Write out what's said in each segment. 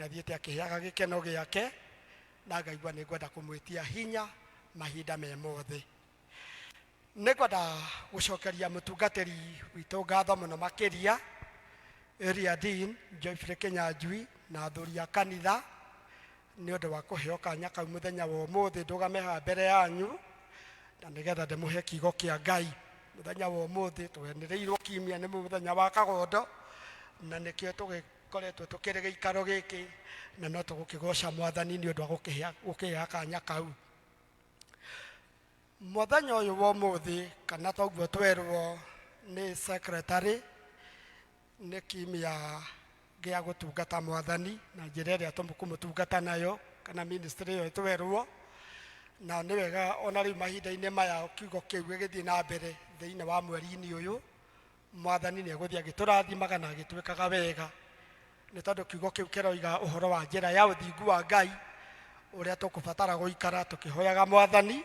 Nĩ athiĩte akĩheaga gĩkeno gĩake na ngaigua nĩ ngwenda kũmwĩtia hinya mahinda me mothe. Nĩ ngwenda gũcokeria mũtungatĩri witũ ngatho mũno makĩria, Area Dean Geoffrey Kĩnyanjui na athuri a kanitha nĩ ũndũ wa kũheo kanya kau mũthenya wa ũmũthĩ ndũgame haha mbere yanyu na nĩgetha ndĩmũhe kiugo kĩa Ngai. Mũthenya wa ũmũthĩ twenĩrĩirwo kimia nĩ mũthenya wa kagondo na nĩkĩo tũgĩkoretwo tũkĩrĩ gĩikaro gĩkĩ na no tũgũkĩgoca Mwathani nĩ ũndũ wa gũkĩhea kanya kau. Mũthenya ũyũ wa ũmũthĩ kana toguo twerwo nĩ secretary nĩ kimia gĩa gũtungata Mwathani na njĩra ĩrĩa tũkũmũtungata nayo kana ministry ĩyo twerwo, na nĩ wega ona rĩu mahinda-inĩ maya kiugo kĩu gĩgĩthiĩ na mbere thĩinĩ wa mweri-inĩ ũyũ, Mwathani nĩ egũthiĩ agĩtũrathimaga na agĩtwĩkaga wega, nĩ tondũ kiugo kĩu kĩroiga ũhoro wa njĩra ya ũthingu wa Ngai, ũrĩa tũkũbatara gũikara tũkĩhoyaga Mwathani,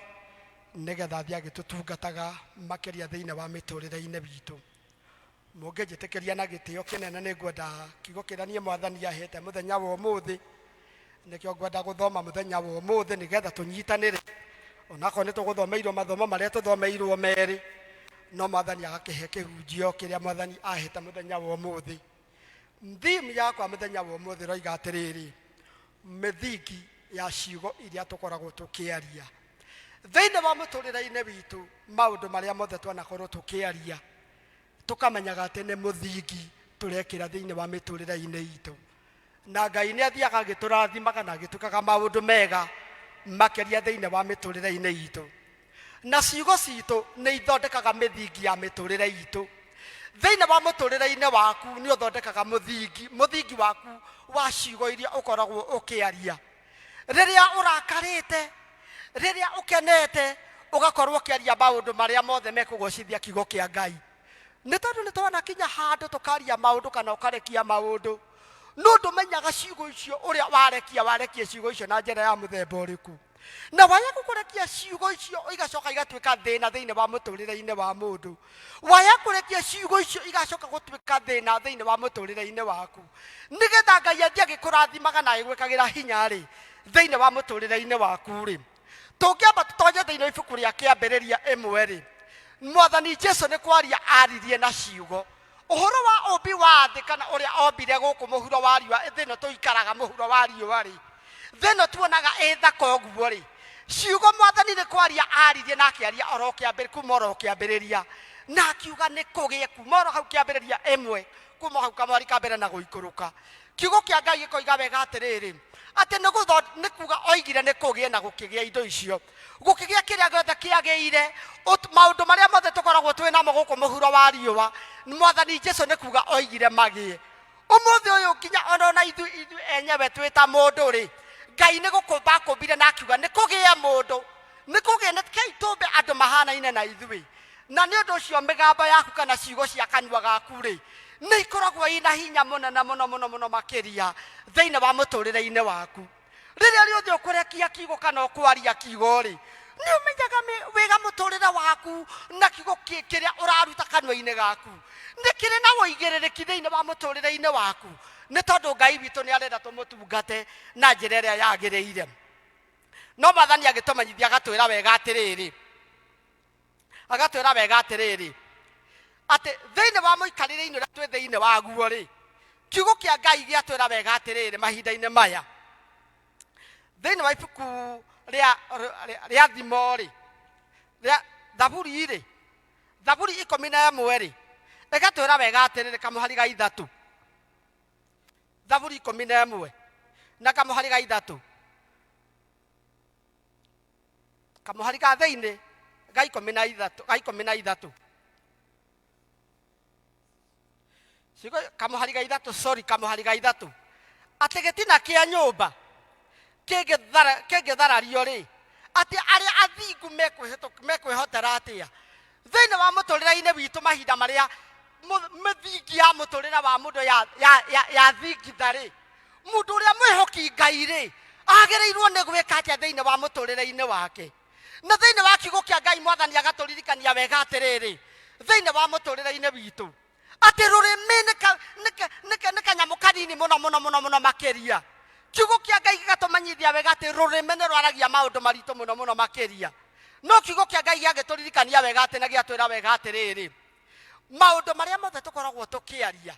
nĩgetha athiĩ agĩtũtungataga makĩria thĩinĩ wa mĩtũrĩre-inĩ witũ. Mũngĩnjĩtĩkĩria na gĩtĩo kĩnene nĩ ngwenda kiugo kĩrĩa niĩ Mwathani ahete mũthenya wa ũmũthĩ, nĩkĩo ngwenda gũthoma mũthenya wa ũmũthĩ nĩgetha tũnyitanĩre, onakorwo nĩ tũgũthomeirwo mathomo marĩa tũthomeirwo merĩ, no Mwathani agakĩhe kĩhunjio kĩrĩa Mwathani ahete mũthenya wa ũmũthĩ. Theme yakwa mũthenya wa ũmũthĩ ĩroiga atĩrĩrĩ, mĩthingi ya ciugo iria tũkoragwo tũkĩaria thĩinĩ wa mũtũrĩre-inĩ witũ, maũndũ marĩa mothe twanakorwo tũkĩaria tũkamenyaga atĩ nĩ mũthingi tũrekĩra thĩinĩ wa mĩtũrĩre-inĩ itũ, na Ngai nĩ athiaga agĩtũrathimaga na agĩtwĩkaga maũndũ mega makĩria thĩinĩ wa mĩtũrĩre-inĩ itũ, na ciugo citũ nĩ ithondekaga mĩthingi ya mĩtũrĩre itũ. Thĩinĩ wa mũtũrĩre-inĩ waku nĩ ũthondekaga mũthingi, mũthingi waku wa ciugo iria ũkoragwo ũkĩaria. Rĩrĩa ũrakarĩte, rĩrĩa ũkenete, ũgakorwo ũkĩaria maũndũ marĩa mothe mekũgocithia kiugo kĩa Ngai. Nĩ tondũ nĩ twanakinya handũ tũkaria maũndũ kana ũkarekia maũndũ, no ndũmenyaga ciugo icio ũrĩa warekia, warekia ciugo icio na njĩra ya mũthemba ũrĩkũ. Na waya gũkũrekia ciugo icio igacoka igatuĩka thĩna thĩinĩ wa mũtũrĩre-inĩ wa mũndũ. Waya kũrekia ciugo icio igacoka gũtuĩka thĩna thĩinĩ wa mũtũrĩre-inĩ waku. Nĩgetha Ngai athiĩ agĩkũrathimaga na agĩgwĩkagĩra hinya-rĩ, thĩinĩ wa mũtũrĩre-inĩ waku-rĩ, tũngĩamba tũtonye thĩinĩ wa ibuku rĩa Kĩambĩrĩria ĩmwe-rĩ, Mwathani Jesu nĩ kwaria aririe na ciugo ũhoro wa ũmbi wa thĩ kana ũrĩa ombire gũkũ mũhuro wa riũa, thĩ ĩno tũikaraga mũhuro wa riũa-rĩ, thĩ ĩno tuonaga ĩ thaka ũguo-rĩ, ciugo Mwathani nĩ kwaria aririe na akĩaria oro kĩambĩrĩria, kuma oro kĩambĩrĩria, na akiuga nĩ kũgĩe, kuma oro hau kĩambĩrĩria ĩmwe, kuma hau kamwari ka mbere na gũikũrũka. Kiugo kĩa Ngai gĩkoiga wega atĩrĩrĩ, atĩ nĩ kuga oigire nĩ kũgĩe na gũkĩgĩa indo icio. Gũkĩgĩa kĩrĩa gĩothe kĩagĩire, maũndũ marĩa mothe tũkoragwo twĩ namo gũkũ mũhuro wa riũa, Mwathani Jesu nĩ kuga oigire magĩe. Ũmũthĩ ũyũ nginya ona ithuĩ ithuĩ enyewe twĩ ta mũndũ rĩ, Ngai nĩ gũkũmba akũmbire na akiuga nĩ kũgĩe mũndũ, nĩ kũgĩe, nĩ kei tũmbe andũ mahanaine na ithuĩ. Na nĩ ũndũ ũcio mĩgambo yaku kana ciugo cia kanua gaku rĩ, nĩ ikoragwo ina hinya mũnene mũno mũno mũno makĩria thĩinĩ wa mũtũrĩre-inĩ waku. Rĩrĩa rĩothe ũkũrekia kiugo kana ũkwaria kiugo rĩ, nĩ ũmenyaga wega mũtũrĩre waku na kiugo kĩrĩa ũraruta kanua-inĩ gaku nĩ kĩrĩ na ũigĩrĩrĩki thĩinĩ wa mũtũrĩre-inĩ waku, nĩ tondũ Ngai witũ nĩ arenda tũmũtungate na njĩra ĩrĩa yagĩrĩire. No Mwathani agĩtũmenyithia agatwĩra wega atĩrĩrĩ, agatwĩra wega atĩrĩrĩ, atĩ thĩinĩ wa mũikarĩre-inĩ ũrĩa twĩ thĩinĩ waguo rĩ, kiugo kĩa Ngai gĩatwĩra wega atĩrĩrĩ mahinda-inĩ maya, thĩinĩ wa ibuku rĩa Thimo rĩ, rĩa Thaburi rĩ, Thaburi 11 rĩ, ĩgatwĩra wega atĩrĩrĩ kamũhari ga 3, Thaburi 11 na kamũhari ga 3, kamũhari ga thĩinĩ ga 13, ga 13. Ciugo kamũhari ga 3, sorry, kamũhari ga 3, atĩ gĩtina kĩa nyũmba kĩngĩtharario rĩ, atĩ arĩa athingu mekwĩhotera atĩa? Thĩinĩ wa mũtũrĩre-inĩ witũ mahinda marĩa mĩthingi ya mũtũrĩre wa mũndũ yathingitha rĩ, mũndũ ũrĩa mwĩhoki Ngai rĩ, agĩrĩirwo nĩ gwĩka atĩa thĩinĩ wa mũtũrĩre-inĩ wake? Na thĩinĩ wa kiugo kĩa Ngai Mwathani agatũririkania wega atĩrĩrĩ, thĩinĩ wa mũtũrĩre-inĩ witũ, atĩ rũrĩmĩ nĩ kanyamũ kanini mũno mũno mũno mũno makĩria. Kiugo kĩa Ngai gĩgatũmenyithia wega atĩ rũrĩmĩ nĩ rwaragia maũndũ maritũ mũno mũno makĩria. No kiugo kĩa Ngai gĩagĩtũririkania wega atĩ na gĩatwĩra wega atĩrĩrĩ, maũndũ marĩa mothe tũkoragwo tũkĩaria,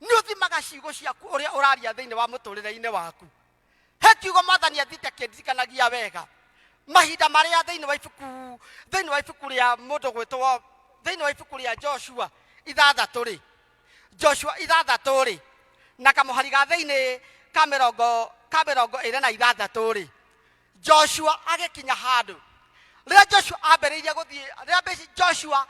nĩ ũthimaga ciugo ciaku ũrĩa ũraria thĩinĩ wa mũtũrĩre-inĩ waku. He kiugo Mwathani athiĩte akĩndirikanagia wega mahinda marĩa thĩinĩ wa ibuku, thĩinĩ wa ibuku rĩa mũndũ gwĩtwo, thĩinĩ wa ibuku rĩa Joshua 6 rĩ, Joshua 6 rĩ, na kamũhari ga thĩinĩ ka mĩrongo, ka 26 rĩ, Joshua agĩkinya handũ rĩrĩa Joshua ambĩrĩirie gũthiĩ, rĩrĩa Joshua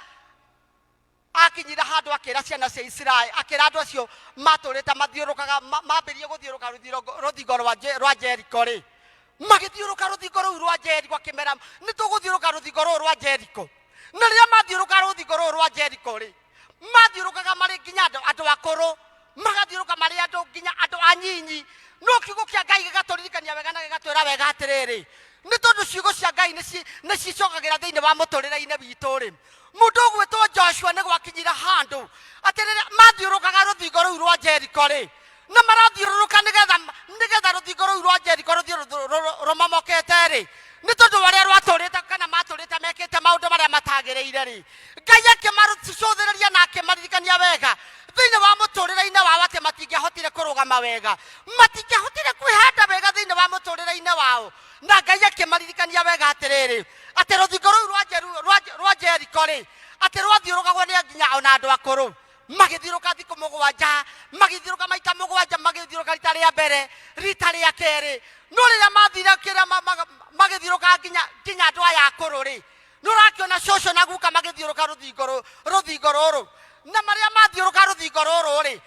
akinyire handũ akĩra ciana cia Isiraeli, akĩra andũ acio matũrĩte mathiũrũkaga, mambĩrĩrie gũthiũrũka rũthingo rwa Jeriko rĩ, magĩthiũrũka rũthingo rũu rwa Jeriko, akĩmera nĩ tũgũthiũrũka rũthingo rũrũ rwa Jeriko. Na rĩrĩa mathiũrũka rũthingo rũrũ rwa Jeriko rĩ, mathiũrũkaga marĩ nginya andũ akũrũ, magathiũrũka marĩ andũ nginya andũ anyinyi. No kiugo kĩa Ngai gĩgatũririkania wega na gĩgatwĩra wega atĩrĩrĩ, nĩ tondũ ciugo cia Ngai nĩ cicokagĩra thĩinĩ wa mũtũrĩre-inĩ witũ rĩ, mũndũ ũgwĩtwo Joshua nĩ gwakinyire handũ atĩ rĩrĩa mathiũrũkaga rũthingo rũu rwa Jeriko rĩ, na marathiũrũrũka nĩgetha rũthingo rũu rwa Jeriko rũthiĩ rũmomokete rĩ, nĩ tondũ wa ũrĩa rwatũrĩte kana matũrĩte mekĩte maũndũ marĩa matagĩrĩire rĩ, Ngai akĩmarũcũthĩrĩria na akĩmaririkania wega thĩinĩ wa mũtũrĩre-inĩ wao atĩ matingĩahotire kũrũgama wega, matingĩahotire kwĩhanda wega thĩinĩ wa mũtũrĩre-inĩ wao. Na Ngai akĩmaririkania wega atĩrĩrĩ, atĩ rũthingo rũu rwa Jeriko rĩ, atĩ rwathiũrũkagwo nĩ nginya ona andũ akũrũ. Magĩthiũrũka thikũ mũgwanja, magĩthiũrũka maita mũgwanja, magĩthiũrũka rita rĩa mbere, rita rĩa kerĩ. No rĩrĩa mathire kĩrĩa magĩthiũrũka nginya andũ aya akũrũ rĩ, nĩ ũrakĩona cũcũ na guka magĩthiũrũka rũthingo rũrũ. Na marĩa mathiũrũka rũthingo rũrũ rĩ,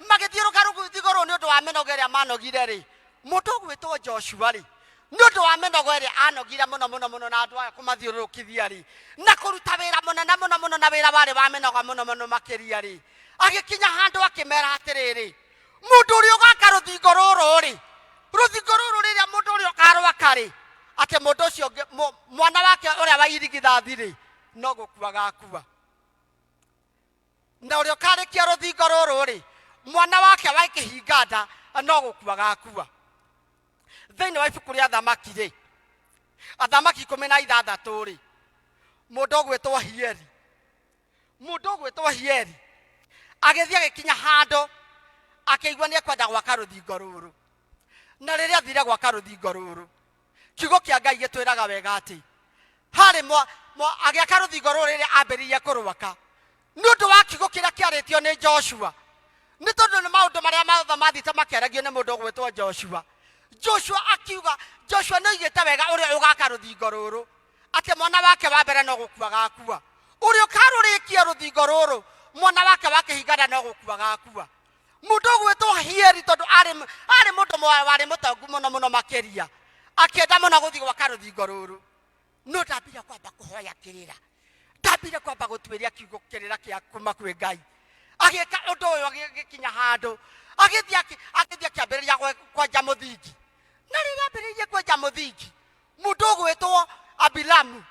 magĩthiũrũka rũthingo rũrũ nĩ ũndũ wa mĩnoga ĩrĩa manogire rĩ, mũndũ ũgwĩtwo Joshua rĩ, nĩ ũndũ wa mĩnogo ĩrĩa anogire mũno mũno mũno na andũ aya kũmathiũrũrũkithia rĩ, na kũruta wĩra mũnene mũno mũno na wĩra warĩ wa mĩnoga mũno mũno makĩria rĩ, agĩkinya handũ akĩmera atĩrĩrĩ, mũndũ ũrĩa ũgaka rũthingo rũrũ rĩ, rũthingo rũrũ rĩrĩa mũndũ ũrĩa ũkarwaka rĩ, atĩ mũndũ ũcio ũngĩ, mwana wake ũrĩa wa irigithathi rĩ, no gũkua gakua. Na ũrĩa ũkarĩkia rũthingo rũrũ rĩ, mwana wake wa kĩhinga nda no gũkua gakua. Thĩinĩ wa ibuku rĩa Athamaki rĩ, Athamaki 16 rĩ, mũndũ ũgwĩtwo Hieli, mũndũ ũgwĩtwo Hieli agĩthiĩ agĩkinya handũ akĩigua nĩ ekwenda gwaka rũthingo rũrũ. Na rĩrĩa athire gwaka rũthingo rũrũ, kiugo kĩa Ngai gĩtwĩraga wega atĩ harĩ agĩaka rũthingo rũrũ rĩrĩa ambĩrĩirie kũrwaka nĩ ũndũ wa kiugo kĩrĩa kĩarĩtio nĩ Joshua, nĩ tondũ nĩ maũndũ marĩa mothe mathiĩte makĩaragio nĩ mũndũ ũgwĩtwo Joshua. Joshua akiuga, Joshua nĩ oigĩte wega ũrĩa ũgaka rũthingo rũrũ, atĩ mwana wake wa mbere no gũkua gakua, ũrĩa ũkarũrĩkia rũthingo rũrũ mwana wake wa kĩhingana no gũkua gakua. Mũndũ ũgwĩtwo Hieli, tondũ arĩ mũndũ warĩ mũtongu mũno mũno makĩria, akĩenda mũno gũthiĩ gwaka rũthingo rũrũ, no ndambire kwamba kũhoya kĩrĩra, ndambire kwamba gũtuĩria kiugo kĩrĩra kĩa kuma kwĩ Ngai. Agĩka ũndũ ũyũ, agĩkinya handũ agĩthiĩ akĩambĩrĩria kwenja mũthingi. Na rĩrĩa ambĩrĩirie kwenja mũthingi, mũndũ ũgwĩtwo Abilamu,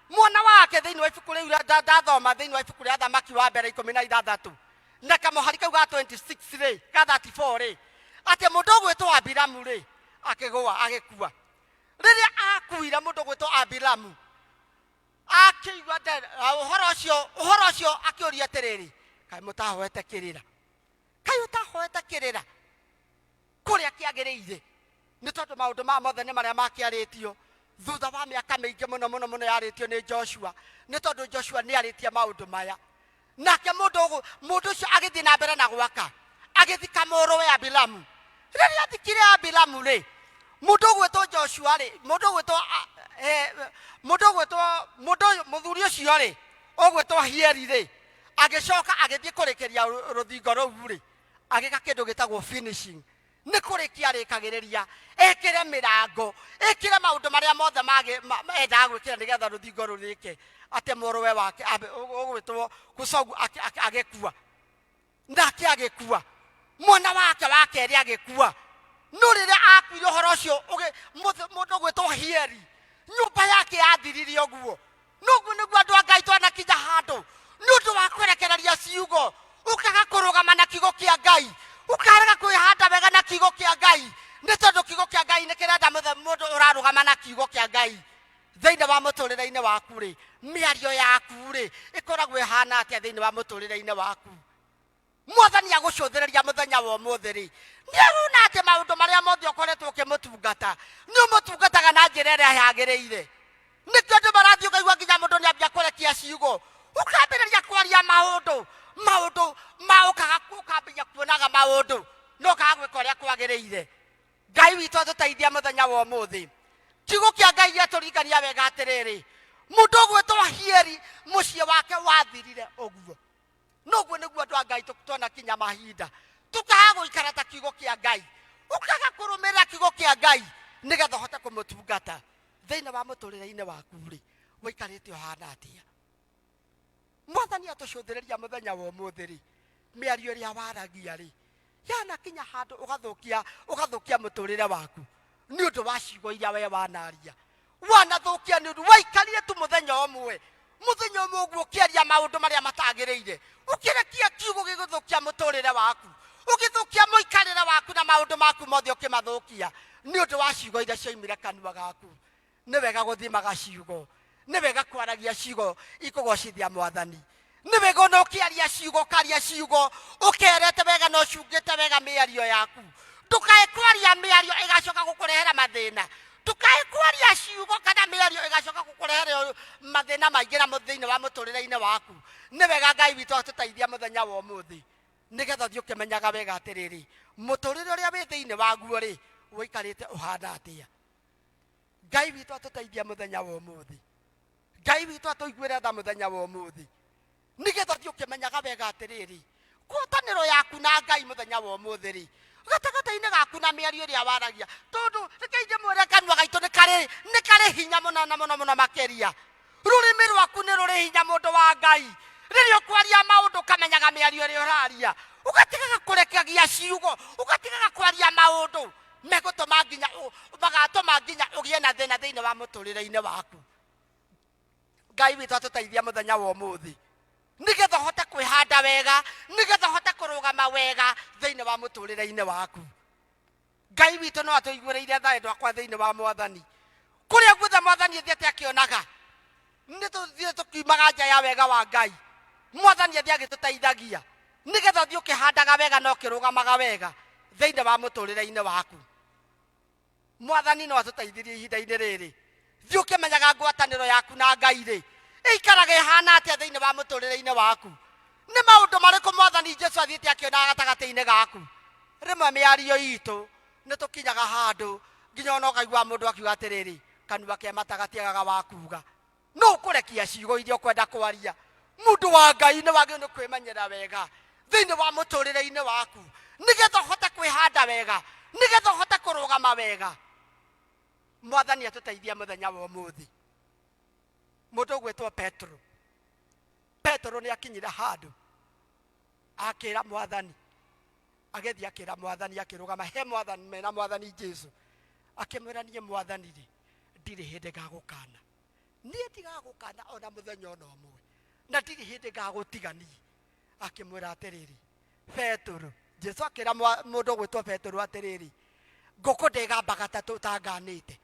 mwana wake, thĩinĩ wa ibuku rĩu rĩa ndathoma thĩinĩ wa ibuku rĩa Athamaki wa mbere 16 na kamũhari kau ga 26 rĩ, ga 34 rĩ, atĩ mũndũ ũgwĩtwo Abilamu rĩ, akĩgũa agĩkua. Rĩrĩa akuire mũndũ ũgwĩtwo Abilamu akĩigua ũhoro ũcio akĩũria atĩrĩrĩ, kaĩ mũtahoete kĩrĩra? Kaĩ ũtahoete kĩrĩra kũrĩa kĩagĩrĩire? Nĩ tondũ maũndũ maya mothe nĩ marĩa makĩarĩtio thutha wa mĩaka mĩingĩ mũno mũno mũno yarĩtio nĩ Joshua, nĩ tondũ Joshua nĩ arĩtie maũndũ maya. Nake mũndũ ũcio agĩthiĩ na mbere na gwaka, agĩthika mũrũwe Abilamu. Rĩrĩa athikire Abilamu rĩ, mũndũ ũgwĩtwo Joshua rĩ, mũndũ ũgwĩtwo, a, e, mũndũ ũgwĩtwo, mũndũ ũyũ, mũthuri ũcio rĩ, ũgwĩtwo Hieli rĩ, agĩcoka agĩthiĩ kũrĩkĩria rũthingo rũu rĩ, agĩka kĩndũ gĩtagwo finishing. Nĩ kũrĩkia arĩkagĩrĩria, ekĩre mĩrango, ekĩre maũndũ marĩa mothe endaga gwĩkĩra nĩgetha rũthingo rũrĩke, atĩ mũrũwe wake ũgwĩtwo Kusogu agĩkua. Nake agĩkua, mwana wake wa kerĩ agĩkua. No rĩrĩa akuire ũhoro ũcio, mũndũ ũgwĩtwo Hieli, nyũmba yake yathirire ũguo. Noguo nĩguo andũ a Ngai twanakinya handũ nĩ ũndũ wa kwerekereria ciugo, ũkaga kũrũgama na kiugo kĩa Ngai, ũkarega kwĩhanda wega na kiugo kĩa Ngai. Nĩ Ngai nĩ kĩrenda mũndũ ũrarũgama na kiugo kĩa Ngai thĩinĩ wa mũtũrĩre-inĩ waku rĩ, mĩario yaku rĩ ĩkoragwo ĩhana atĩa thĩinĩ wa mũtũrĩre-inĩ waku? Mwathani agũcũthĩrĩria mũthenya wa ũmũthĩ rĩ, nĩ arona atĩ maũndũ marĩa mothe ũkoretwo ũkĩmũtungata nĩ ũmũtungataga na njĩra ĩrĩa yagĩrĩire. Nĩkĩo andũ marathiĩ ũkaigua nginya mũndũ nĩ ambia kũrekia ciugo, ũkambĩrĩria kwaria maũndũ maũndũ ma ũkaga ũkambia kuonaga maũndũ no ũkaga gwĩka ũrĩa kwagĩrĩire. Ngai witũ atũteithia mũthenya wa ũmũthĩ. Kiugo kĩa Ngai gĩatũringania wega atĩrĩrĩ, mũndũ ũgwĩtwo Hieri mũciĩ wake wathirire ũguo. Noguo nĩguo andũ a Ngai twanakinya mahinda tũkaga gũikara ta kiugo kĩa Ngai, ũkaga kũrũmĩrĩra kiugo kĩa Ngai nĩgetha ũhote kũmũtungata thĩinĩ wa mũtũrĩre-inĩ waku rĩ, ũikarĩte ũhana atĩa? Mwathani atũcũthĩrĩria mũthenya wa ũmũthĩ rĩ, mĩario ĩrĩa waragia rĩ, yanakinya handũ ũgathũkia ũgathũkia mũtũrĩre waku nĩ ũndũ wa ciugo iria we wanaria, wanathũkia nĩ ũndũ waikarire tu mũthenya ũmwe, mũthenya ũmwe ũguo ũkĩaria maũndũ marĩa matagĩrĩire, ũkĩrekia kiugo gĩgũthũkia mũtũrĩre waku, ũgĩthũkia mũikarĩre waku na maũndũ maku mothe ũkĩmathũkia nĩ ũndũ wa ciugo iria cioimire kanua gaku. Nĩ wega gũthimaga ciugo, nĩ wega kwaragia ciugo ikũgocithia Mwathani, nĩ wega ona ũkĩaria ciugo ũkaria ciugo ũkerete wega na ũcungĩte wega mĩario yaku. Ndũkae kwaria mĩario ĩgacoka gũkũrehera mathĩna, ndũkae kwaria ciugo kana mĩario ĩgacoka gũkũrehera mathĩna maingĩ na thĩinĩ wa mũtũrĩre-inĩ waku. Nĩ wega Ngai witũ atũteithia mũthenya wa ũmũthĩ nĩgetha ũthiĩ ũkĩmenyaga wega atĩrĩrĩ, mũtũrĩre ũrĩa wĩ thĩinĩ waguo rĩ, ũikarĩte ũhana atĩa. Ngai witũ atũteithia mũthenya wa ũmũthĩ, Ngai witũ atũiguĩre tha mũthenya wa ũmũthĩ, nĩgetha ũthiĩ ũkĩmenyaga wega atĩrĩrĩ, ngwatanĩro yaku na Ngai mũthenya wa ũmũthĩ rĩ, gatagatĩ-inĩ gaku na mĩario ĩrĩa waragia, tondũ reke ndĩmwĩre kanua gaitũ nĩ karĩ hinya mũno na mũno mũno makĩria. Rũrĩmĩ rwaku nĩ rũrĩ hinya mũndũ wa Ngai. Rĩrĩa ũkwaria maũndũ ũkamenyaga mĩario ĩrĩa ũraria, ũgatigaga kũrekagia ciugo, ũgatigaga kwaria maũndũ megũtũma nginya magatũma nginya ũgĩe na thĩna thĩinĩ wa mũtũrĩre-inĩ waku. Ngai witũ atũteithia mũthenya wa ũmũthĩ nĩgetha ũhote kwĩhanda wega, nĩgetha ũhote kũrũgama wega thĩinĩ wa mũtũrĩre-inĩ waku. Ngai witũ no atũiguĩrĩire tha endwa akwa thĩinĩ wa Mwathani. Kũrĩa guothe Mwathani athiĩte akĩonaga, nĩ tũthiĩ tũkiumaga nja ya wega wa Ngai. Mwathani athiĩ agĩtũteithagia nĩgetha ũthiĩ ũkĩhandaga wega na ũkĩrũgamaga wega thĩinĩ wa mũtũrĩre-inĩ waku. Mwathani no atũteithirie ihinda-inĩ rĩrĩ. Thiĩ ũkĩmenyaga ngwatanĩro yaku na Ngai rĩ, ĩikaraga ĩhana atĩa thĩinĩ wa mũtũrĩre-inĩ waku. Nĩ maũndũ marĩkũ Mwathani Jesu athiĩte akĩonaga gatagatĩ-inĩ gaku? Rĩmwe mĩario itũ nĩ tũkinyaga handũ nginya ona ũkaigua mũndũ akiuga atĩrĩrĩ, kanua ke mata gatiagaga wa kuga. No ũkũrekia ciugo iria ũkwenda kwaria. Mũndũ wa Ngai nĩ wagĩrĩirwo nĩ kwĩmenyerera wega thĩinĩ wa mũtũrĩre-inĩ waku nĩgetha ũhote kwĩhanda wega, nĩgetha ũhote kũrũgama wega. Mwathani atũteithie mũthenya wa ũmũthĩ. Mũndũ ũgwĩtwo Petero, Petero nĩ akinyire handũ akĩra Mwathani, agĩthiĩ akĩra Mwathani, akĩrũgama he Mwathani mena Mwathani Jesu, akĩmwĩra niĩ Mwathani rĩ, ndirĩ hĩndĩ ngagũkana, niĩ ndigagũkana ona mũthenya ona ũmwe, na ndirĩ hĩndĩ ngagũtiga niĩ. Akĩmwĩra atĩrĩrĩ, Petero, Jesu akĩra mũndũ ũgwĩtwo Petero atĩrĩrĩ, ngũkũ ndĩgamba gatatũ ũtanganĩte,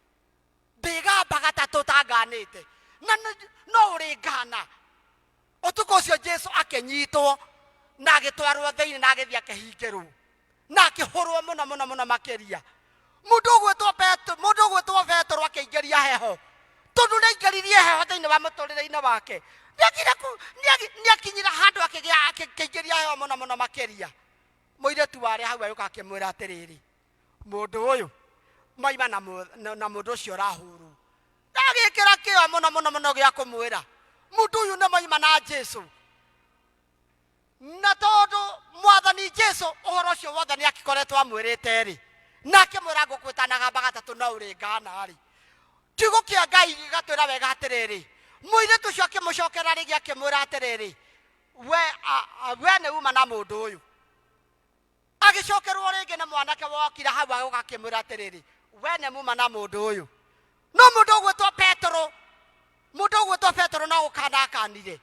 ndĩgamba gatatũ ũtanganĩte, na no ũrĩngana. Ũtukũ ũcio Jesu akĩnyitwo na agĩtwarwo thĩinĩ na agĩthiĩ akĩhingĩrwo na akĩhũrwo mũno mũno mũno makĩria. Mũndũ ũgwĩtwo Petero, mũndũ ũgwĩtwo Petero akĩingĩria heho, tondũ nĩ aingĩririe heho thĩinĩ wa mũtũrĩre-inĩ wake. Nĩ akinyire handũ akĩingĩria heho mũno mũno makĩria. Mũirĩtu warĩ hau agĩũka akĩmwĩra atĩrĩrĩ, mũndũ ũyũ maima na mũndũ ũcio ũrahũrwo. Ndagĩkĩra kĩo mũno mũno mũno gĩa kũmwĩra mũndũ ũyũ nĩ maima na Jesu. Na tondũ Mwathani Jesu ũhoro ũcio wothe nĩ akĩkoretwo amwĩrĩte rĩ, na akĩmwĩra ngũkũ ĩtanagamba gatatũ no ũrĩngana rĩ, kiugo kĩa Ngai gĩgatwĩra wega atĩrĩrĩ, mũirĩtu ũcio akĩmũcokera rĩngĩ akĩmwĩra atĩrĩrĩ, we nĩ uma na mũndũ ũyũ. Agĩcokerwo rĩngĩ nĩ mwanake wokire hau agĩũka akĩmwĩra atĩrĩrĩ, we nĩ muma na mũndũ ũyũ. No mũndũ ũgwĩtwo Petero, mũndũ ũgwĩtwo Petero no gũkana akanire.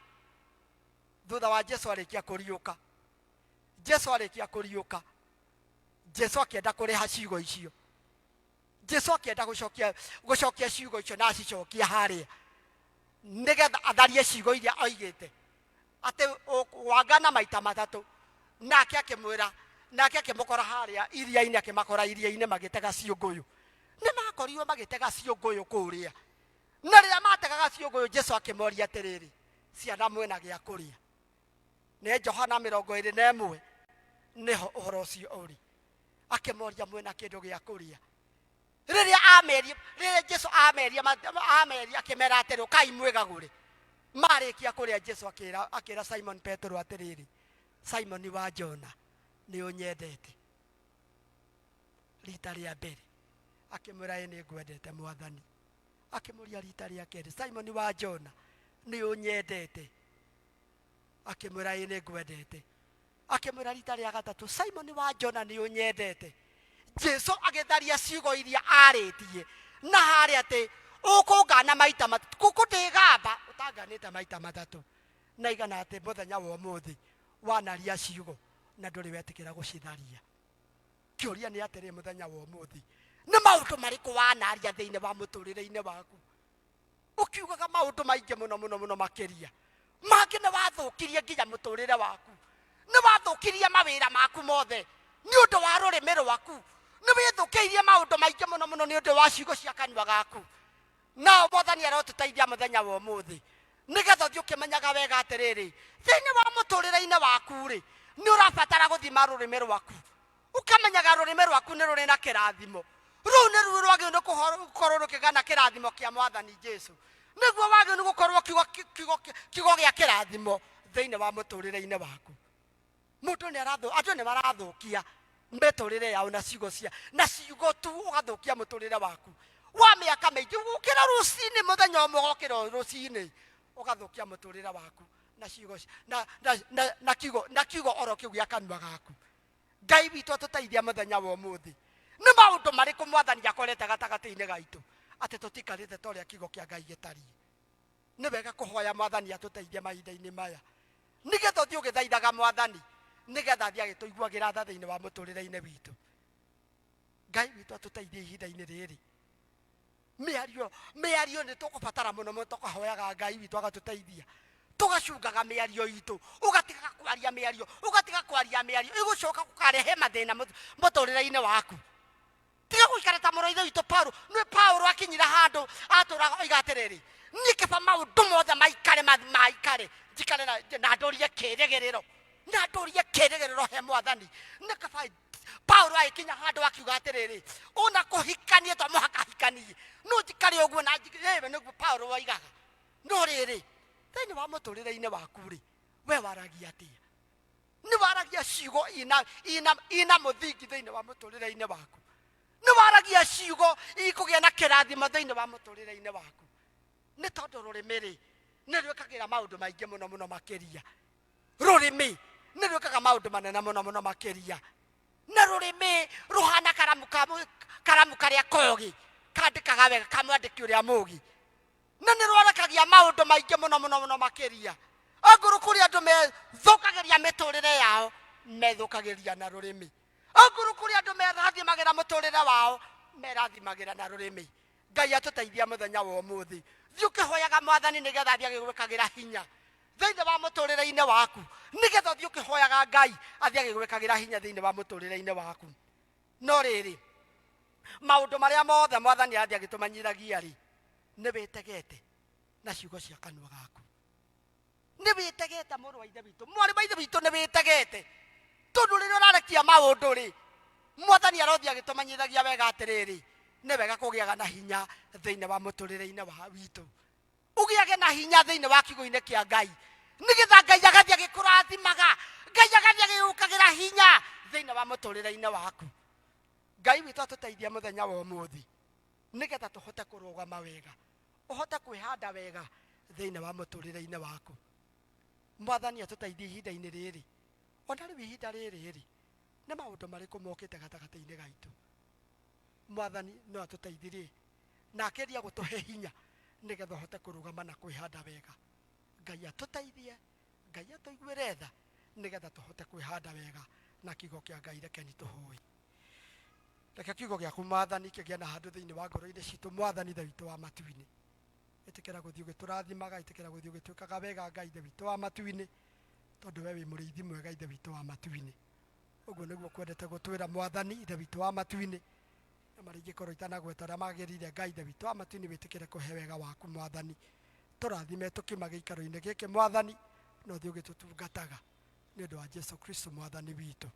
Thutha wa Jesu arĩkia kũriũka, Jesu arĩkia kũriũka, Jesu akĩenda kũrĩha ciugo icio. Jesu akĩenda gũcokia gũcokia ciugo icio na acicokia harĩa nĩgetha atharie ciugo iria oigĩte atĩ wangana maita matatũ. Nake akĩmwĩra, nake akĩmũkora harĩa iria-inĩ, akĩmakora iria-inĩ magĩtega ciũngũyũ. Nĩ makorirwo magĩtega ciũngũyũ kũrĩa, na rĩrĩa mategaga ciũngũyũ Jesu akĩmoria atĩrĩrĩ, ciana mwĩna gĩa kũrĩa? Nĩ Johana 21 nĩho ũhoro ũcio ũrĩ. Akĩmoria mwĩna kĩndũ gĩa kũrĩa? Rĩrĩa amerie, rĩrĩa Jesu amerie, amerie akĩmera atĩrĩ, ũkai mwĩgagũre. Marĩkia kũrĩa Jesu akĩra, akĩra Simon Petero atĩrĩrĩ, Simoni wa Jona, nĩ ũnyendete? Rita rĩa mbere akĩmwĩra, ĩ nĩ ngwendete Mwathani. Akĩmũria rita rĩa kerĩ, Simoni wa Jona, nĩ ũnyendete? Akĩmwĩra, ĩ nĩ ngwendete. Akĩmwĩra rita rĩa gatatũ, Simoni wa Jona, nĩ ũnyendete? Jesu agĩtharia ciugo iria arĩtie na harĩa atĩ ũkũngana maita matatũ, kũkũ ndĩgamba ũtanganĩte maita matatũ, na igana atĩ mũthenya wa ũmũthĩ wanaria ciugo na ndũrĩ wetĩkĩra gũcitharia. Kĩũria nĩ atĩrĩ, mũthenya wa ũmũthĩ nĩ maũndũ marĩkũ wanaria thĩinĩ wa mũtũrĩre-inĩ waku, ũkiugaga maũndũ maingĩ mũno mũno mũno makĩria mangĩ nĩ wathũkirie nginya mũtũrĩre waku, nĩ wathũkirie mawĩra maku mothe nĩ ũndũ wa rũrĩmĩ rwaku, nĩ wĩthũkĩirie maũndũ maingĩ mũno mũno nĩ ũndũ wa ciugo cia kanua gaku. Nao Mwathani arotũteithia mũthenya wa ũmũthĩ nĩgetha ũthiĩ ũkĩmenyaga wega atĩrĩrĩ, thĩinĩ wa mũtũrĩre-inĩ waku rĩ, nĩ ũrabatara gũthima rũrĩmĩ rwaku, ũkamenyaga rũrĩmĩ rwaku nĩ rũrĩ na kĩrathimo. Rũu nĩ ruo rwagĩrĩirwo nĩ gũkorwo rũkĩgana kĩrathimo kĩa Mwathani Jesu, nĩguo wagĩrĩirwo nĩ gũkorwo kiugo, kiugo, kiugo gĩa kĩrathimo thĩinĩ wa mũtũrĩre-inĩ waku. Mũndũ nĩ arathũ, andũ nĩ marathũkia mĩtũrĩre yao na ciugo cia, na ciugo tu, ũgathũkia mũtũrĩre waku wa mĩaka mĩingĩ. Ũkĩra rũcinĩ mũthenya ũmwe, ũgokĩra rũcinĩ ũgathũkia mũtũrĩre waku na ciugo na, na, na, na kiugo, na kiugo oro kĩu gĩa kanua gaku. Ngai witũ atũteithia mũthenya wa ũmũthĩ. Nĩ maũndũ marĩkũ Mwathani akorete gatagatĩ-inĩ gaitũ atĩ tũtikarĩte ta ũrĩa kiugo kĩa Ngai gĩtariĩ? Nĩ wega kũhoya Mwathani atũteithie mahinda-inĩ maya, nĩgetha ũthiĩ ũgĩthaithaga Mwathani, nĩgetha athiĩ agĩtũiguagĩra tha thĩinĩ wa mũtũrĩre-inĩ witũ. Ngai witũ atũteithie ihinda-inĩ rĩrĩ. Mĩario, mĩario nĩ tũkũbatara mũno mũno, tũkahoyaga Ngai witũ agatũteithia, tũgacungaga mĩario itũ, ũgatiga kwaria mĩario, ũgatiga kwaria mĩario ĩgũcoka gũkarehe mathĩna mũtũrĩre-inĩ waku. Tiga gũikara ta mũrũ wa ithe witũ Paulo. Nĩ Paulo akinyira handũ atũraga oiga atĩrĩrĩ, niĩ kaba maũndũ mothe maikare maikare, njikare na ndũrie kĩrĩgĩrĩro, na ndũrie kĩrĩgĩrĩro he Mwathani. Nĩ kaba Paulo agĩkinya handũ akiuga atĩrĩrĩ, ona kũhikanie to mũhaka hikanie, no njikare ũguo na ĩwe, nĩguo Paulo oigaga. No rĩrĩ, thĩinĩ wa mũtũrĩre-inĩ waku rĩ, we waragia atĩa? Nĩ waragia ciugo ina, ina, ina mũthingi thĩinĩ wa mũtũrĩre-inĩ waku? Nĩ waragia ciugo ikũgĩa na kĩrathimo thĩinĩ wa mũtũrĩre-inĩ waku? Nĩ tondũ rũrĩmĩ rĩ, nĩ rwĩkagĩra maũndũ maingĩ mũno mũno makĩria. Rũrĩmĩ nĩ rwĩkaga maũndũ manene mũno mũno makĩria, na rũrĩmĩ rũhana karamu ka, karamu karĩa kogi kandĩkaga wega ka mwandĩki ũrĩa mũgi, na nĩ rwarekagia maũndũ maingĩ mũno mũno mũno makĩria. Ongorwo kũrĩ andũ methũkagĩria mĩtũrĩre yao, methũkagĩria na rũrĩmĩ. Ongorwo kũrĩ andũ merathimagĩra mũtũrĩre wao, merathimagĩra na rũrĩmĩ. Ngai atũteithia mũthenya wa ũmũthĩ. Thiĩ ũkĩhoyaga Mwathani nĩgetha athiĩ agĩgwĩkagĩra hinya thĩinĩ wa mũtũrĩre-inĩ waku, nĩgetha ũthiĩ ũkĩhoyaga Ngai athiĩ agĩgwĩkagĩra hinya thĩinĩ wa mũtũrĩre-inĩ waku. No rĩrĩ, maũndũ marĩa mothe Mwathani athiĩ agĩtũmanyithagia rĩ, nĩ wĩtegete na ciugo cia kanua gaku. Nĩ wĩtegete, mũrũ wa ithe witũ, mwarĩ wa ithe witũ, nĩ wĩtegete, tondũ rĩrĩa ũrarekia maũndũ rĩ, Mwathani arothiĩ agĩtũmanyithagia wega atĩrĩrĩ, nĩ wega kũgĩaga na hinya thĩinĩ wa mũtũrĩre-inĩ wa witũ, ũgĩage na hinya thĩinĩ wa kiugo-inĩ kĩa Ngai, nĩgetha Ngai agathiĩ agĩkũrathimaga, Ngai agathiĩ agĩgũkagĩra hinya thĩinĩ wa mũtũrĩre-inĩ waku. Ngai witũ atũteithie mũthenya wa ũmũthĩ, nĩgetha tũhote kũrũgama wega, ũhote kwĩhanda wega thĩinĩ wa mũtũrĩre-inĩ waku. Mwathani atũteithie ihinda-inĩ rĩrĩ. Ona rĩu ihinda rĩrĩ rĩ, nĩ maũndũ marĩkũ mokĩte gatagatĩ-inĩ gaitũ? Mwathani no atũteithirie na akeria gũtũhe hinya nĩgetha ũhote kũrũgama na kwĩhanda wega. Ngai atũteithie, Ngai atũiguĩre tha nĩgetha tũhote kwĩhanda wega na kiugo kĩa Ngai. Rekeni tũhoe. Reke kiugo gĩaku, Mwathani, kĩgĩe na handũ thĩinĩ wa ngoro-inĩ citũ. Mwathani Ithe witũ wa matu-inĩ, ĩtĩkĩra gũthiĩ ũgĩtũrathimaga, ĩtĩkĩra gũthiĩ ũgĩtwĩkaga wega, Ngai Ithe witũ wa matu-inĩ, tondũ we wĩ mũrĩithi mwega, Ithe witũ wa matu-inĩ. Ũguo nĩguo kwendete gũtwĩra, Mwathani Ithe witũ wa matu-inĩ. Na marĩa ingĩkorwo itanagweta ũrĩa magĩrĩire, Ngai Ithe witũ wa matu-inĩ, wĩtĩkĩre kũhe wega waku. Mwathani, tũrathime tũkiuma gĩikaro-inĩ gĩkĩ, Mwathani, na ũthiĩ ũgĩtũtungataga nĩ ũndũ wa Jesu Kristo Mwathani witũ.